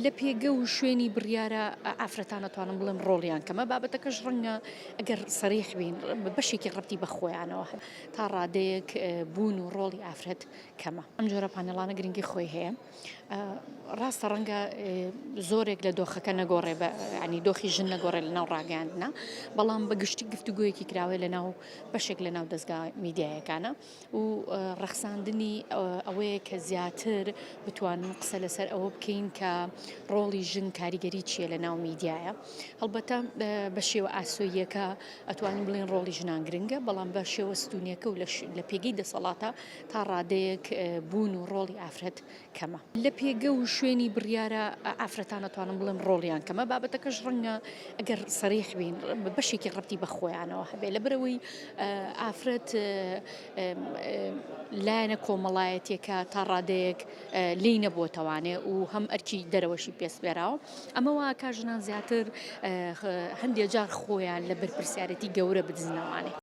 لە پێگە و شوێنی بڕیارە ئافرەتان ئەتوانم بڵێم ڕۆڵیان کەمە، بابەتەکەش ڕەنگە ئەگەر سەریح بین بەشێکی ڕەبتی بە خۆیانەوە هەیە، تا ڕادەیەک بوون و ڕۆڵی ئافرەت کەمە. ئەم جۆرە پانێڵانە گرنگی خۆی هەیە، ڕاستە ڕەنگە زۆرێک لە دۆخەکە نەگۆڕێ بە ینی دۆخی ژن نەگۆڕێ لە ناو ڕاگەیاندنا، بەڵام بە گشتی گفتوگۆیەکی کراوەیە لە ناو بەشێک لە ناو دەزگا میدیایەکانە. و ڕەخساندنی ئەوەیە کە زیاتر بتوانن قسە لەسەر ئەوە بکەین کە ڕۆڵی ژن کاریگەری چییە لە ناو میدیایە. هەڵبەتە بە شێوە ئاسۆییەکە ئەتوانین بڵێین ڕۆڵی ژنان گرنگە، بەڵام بە شێوە ستوونیەکە و لە پێگەی دەسەڵاتە تا ڕادەیەک بوون و ڕۆڵی ئافرەت کەمە. لە پێگە و شوێنی بڕیارە ئافرەتان ئەتوانم بڵێم ڕۆڵیان کەمە، بابەتەکەش ڕەنگە ئەگەر سەریح بین بەشێکی ڕەبتی بە خۆیانەوە هەبێ لەبەرئەوەی ئافرەت لایەنە کۆمەڵایەتیەکە تا ڕادەیەک لێی نەبووەتەوانێ و هەم ئەرکی دەرەوەشی پێ سپێراوە ئەمە واکا ژنان زیاتر هەندێ جار خۆیان لە بەرپرسیارێتی گەورە بدزنەوانێ.